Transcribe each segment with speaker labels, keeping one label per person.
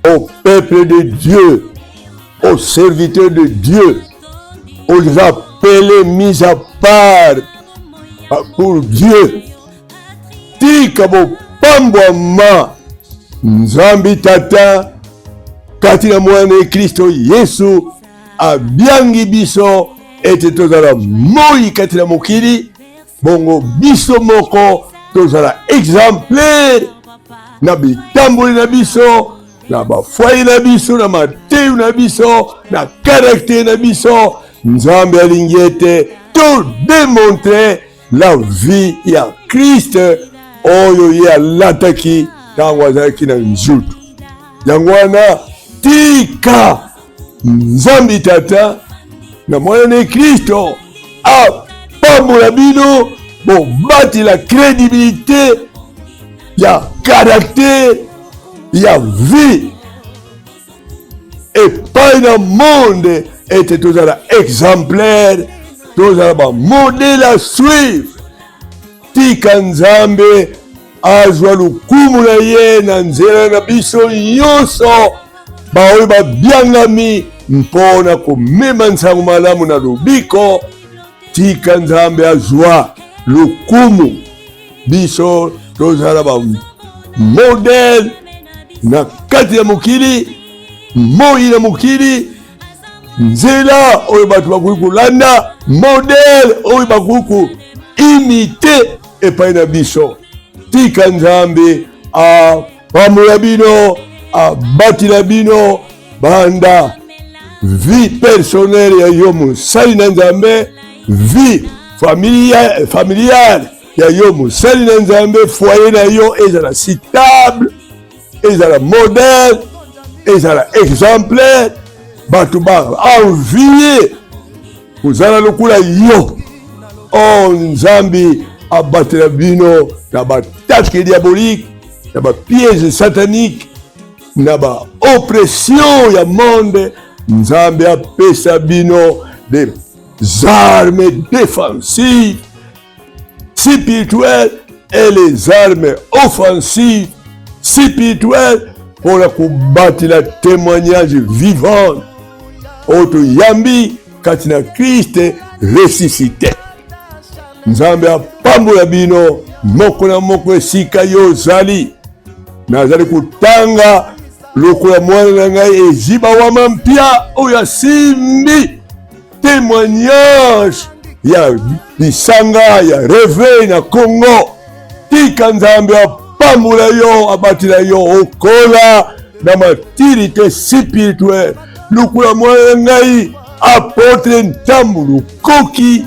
Speaker 1: Au peuple de Dieu, aux serviteurs de Dieu, aux appelés mis à part pour Dieu. Tika bopambwama Nzambe Tata kati na mwana ye Kristo Yesu abiangi biso ete tozala moi kati na mokili bongo biso moko tozala exemplaire na bitamboli na biso na bafoye na biso na mateyu na biso na karaktere na biso nzambe alingi ete todemontre la vie ya krist oyo ye alataki ntango azalaki na nzoto yango wana tika Nzambe Tata na Mwana na Kristo apambola bino bobatela credibilité ya caractère ya vie epai na monde ete tozala exemplaire tozala bamodele à suivre tika nzambe azwa lokumu na ye na nzela na biso nyonso baoyo babyangami mpo na komema nsango malamu na lobiko. Tika Nzambe azwa lokumu, biso tozala ba modele na kati ya mokili, moi na mokili, nzela oyo bato bakoki kolanda, modele oyo bakoki koimite epai na biso. Tika Nzambe apambola bino, abatela bino banda vie personnelle ya yo mosali na Nzambe, vie familiale ya yo mosali na Nzambe, foyer na yo ezala stable, ezala modèle, ezala exemplaire, bato ba envie kozala lokola yo. Oh Nzambe abatela bino na batake diabolique, na bapiège satanique, na ba oppression ya monde. Nzambe apesa bino des armes défensives spirituelles et les armes offensives spirituelles mpo na kobatela témoignage vivant oyo toyambi kati na Christ ressuscité. Nzambe apambola bino moko na moko esika yo ozali. Nazali kotanga lokola mwana na ngai Eziba wa Mampia oyo asimbi témoignage ya lisanga ya reveil na Congo. Tika Nzambe apambola yo, abatela yo, okola na maturité spirituelle lokola mwana na ngai apotre Ntambu Lukoki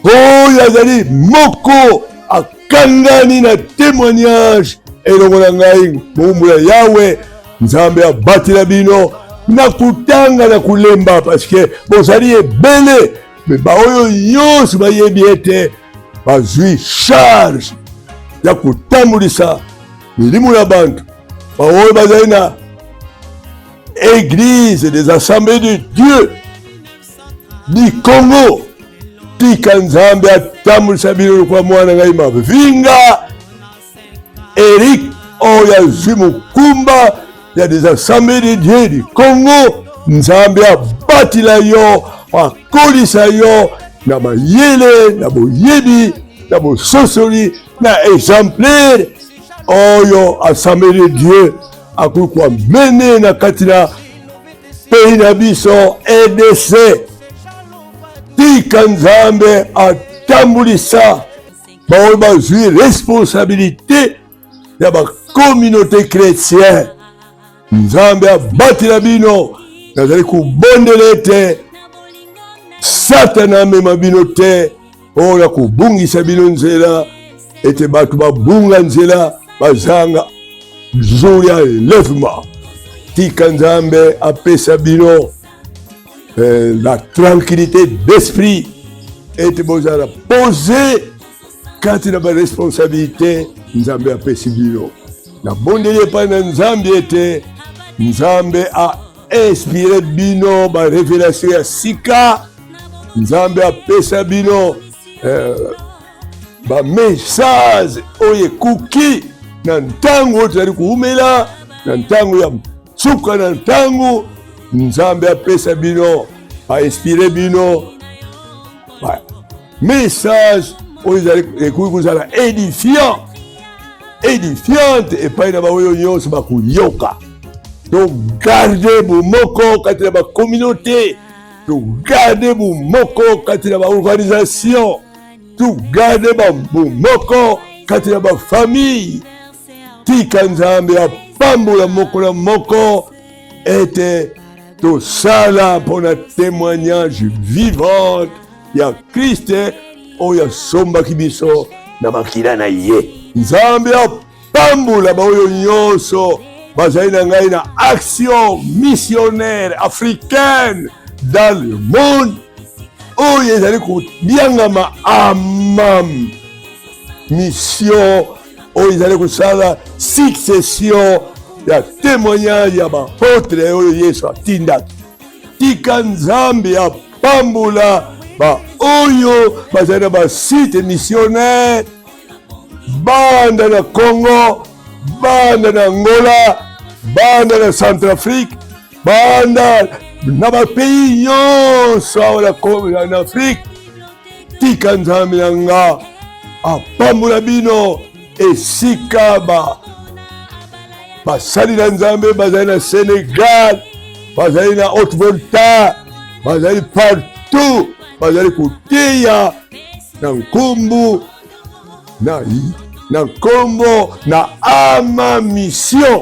Speaker 1: oyo azali moko akangani na témoignage elongo na ngai mowumbu ya Yawe. Nzambe abatela bino na kotanga na kolemba parceke bozali ebele me baoyo nyonso bayebi ete bazwi charge ya kotambulisa milimo ya bantu baoyo bazali na église des assemblées de Dieu du Congo. Tika Nzambe atambulisa bino lokola mwana ngai mavinga Eric oyo azwi mokumba ya des assemblées de Dieu du Congo. Nzambe abatela yo, akolisa yo na mayele, na boyebi, na bososoli, na exemplaire oyo assemblée de Dieu akoki koamene na kati na pays na biso RDC. Tika Nzambe atambulisa baoyo bazwi responsabilité ya bacommunauté chrétienne. Nzambe abatela bino. Nazali kobondela ete Satana amema bino te mpo na kobungisa bino nzela, ete bato babunga nzela, bazanga jour ya elèvement. Tika Nzambe apesa bino la tranquillité d'esprit, ete bozala pose kati na baresponsabilité Nzambe apesi bino. Nabondeli epai na Nzambe ete Nzambe a inspire bino ba révélation ya sika, Nzambe apesa bino ba message oyo ekoki na ntango oyo tozali koumela, na ntango ya Suka na ntango Nzambe apesa bino, ainspire bino ba message oyo ezali ekoki kozala edifiant edifiante epai na baoyo nyonso bakoyoka. Togarde bomoko kati na bacommunauté, togarde bomoko kati na baorganisation, togarde bomoko kati na bafamille. Tika Nzambe apambola moko na moko ete tosala mpo na témoignage vivante ya Christ oyo asombaki biso na makila na ye. Nzambe apambola baoyo nyonso bazali na ngai na action missionnaire africaine dans le monde oyo ezali kobiangama amam mission oyo ezali kosala succession ya témoignage ya bapotre oyo Yesu atindaki. Tika Nzambe apambola baoyo bazali na basite missionnaire banda na Congo, banda na Angola, banda na Centrafrique, banda na bapays nyonso awa na Afrique. Tika Nzambe na nga apambola bino esika ba basali na Nzambe bazali na Senegal, bazali na Haute Volta, bazali partout, bazali koteya na nkombo na, na nkombo na ama mission.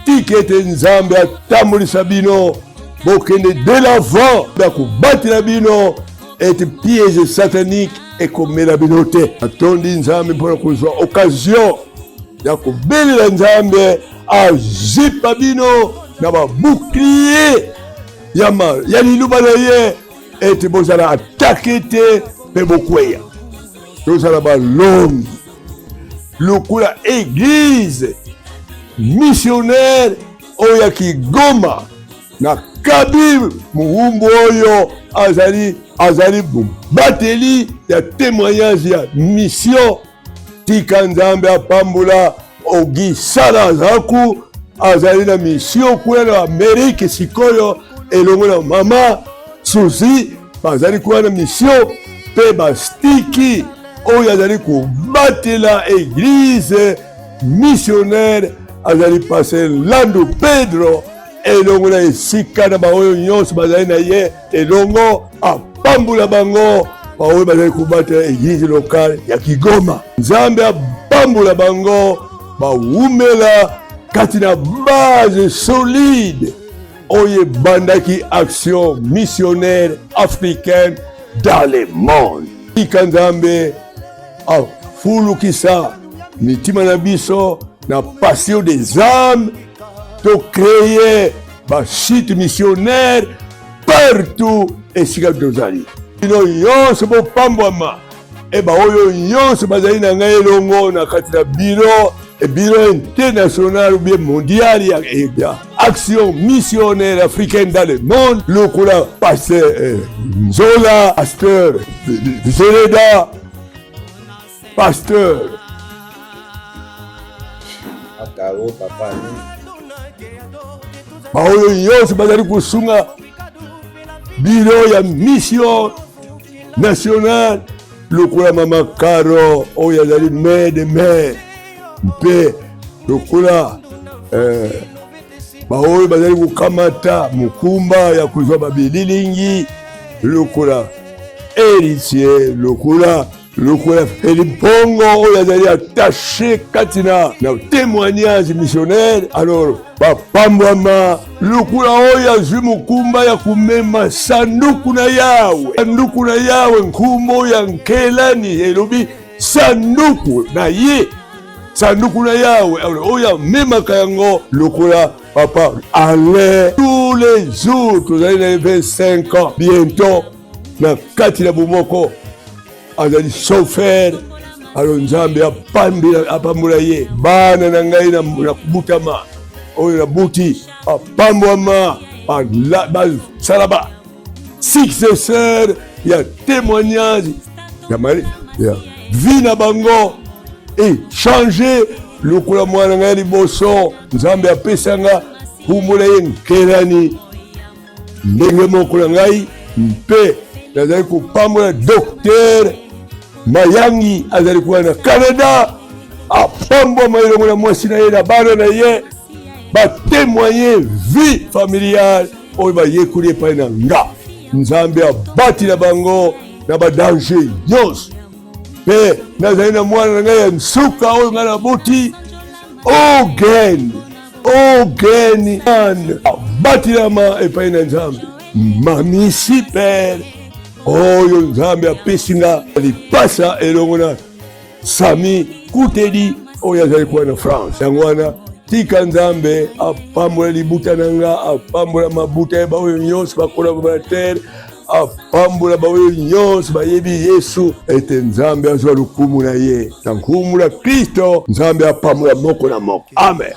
Speaker 1: Tika ete Nzambe atambolisa bino, bokende de l'avant ya kobatela bino ete piège satanique ekomela bino te. Natondi Nzambe mpo na kozwa occasion ya kobelela Nzambe azipa bino na babouclier ya, ya liloba na ye ete bozala atake te mpe bokweya. Tozala balongi lokola eglise missionnaire oyo ya Kigoma na Kabi muhumbu oyo azali azali mobateli ya témoignage ya mission. Tika Nzambe apambola Ogi Sala Azaku, azali na mission kuna na Amerike sikoyo elongo na mama Suzy, bazali kuna na mission mpe bastiki oyo azali kobatela eglise missionnaire azali pasteur Landu Pedro elongo na esika na baoyo nyonso bazali na ye elongo, apambola bango baoyo bazali kobatela eglise locale ya Kigoma. Nzambe apambola bango bawumela kati na base solide oyo ebandaki action missionnaire africaine dans le monde. Tika Nzambe afulukisa mitima na biso na passion des âmes, to créer ba site missionnaire partout esika tozali. Bino nyonso bopambwama e baoyo nyonso bazali na ngai elongo na kati na biro e biro international ou bien mondial ya, ya action missionnaire africaine dans le monde lokola pasteur eh, Nzola, pasteur Zeleda, pasteur
Speaker 2: Akaro, papa
Speaker 1: baoyo nyonso bazali kosunga biro ya mission nationale lokola mama Caro oyo azali mère de mère mpe lokola eh, baoyo bazali kokamata mokumba ya kozwa babililingi lokola Héritier, lokola lokola Felimpongo oyo azali attaché kati na na témoignage missionnaire. Alors bapambwama lokola oyo azwi mokumba ya komema sanduku na Yawe, sanduku na Yawe, nkumbo ya nkelani elobi sanduku na ye, sanduku na Yawe. Alors oyo amemaka yango lokola papa Alain, tous les jours tozali na ye 25 ans bientôt na kati na bomoko, azali chauffeur. Alo Nzambe apambola ye. Bana na ngai na kobutama oyo nabuti apambwama, basala ba successeur ya témoignage ya mali ya vie na bango echange lokola mwana ngai ya liboso Nzambe apesa nga. Nkumbola ye nkelani ndenge moko na ngai mpe nazali kopambola Docteur Mayangi, azali kuna na Canada. Apambwama elongo na mwasi na ye na bana na ye, batémoigne vie familiale oyo bayekoli epai na nga. Nzambe abatela bango na badanger nyonso. Mpe nazali na mwana na ngai ya nsuka oyo ngai naboti, Ogen Ogen, abatelama epai na Nzambe. Mami Super oyo Nzambe apesi nga lipasa elongo na Sami Kuteli oyo azali kuwa na France. Yango wana, tika Nzambe apambola libuta na nga, apambola mabuta ya baoyo nyonso bacollaborateur, apambola baoyo nyonso bayebi Yesu, ete Nzambe azwa lokumu na ye na nkumu na Kristo. Nzambe apambola moko na moko. Amen.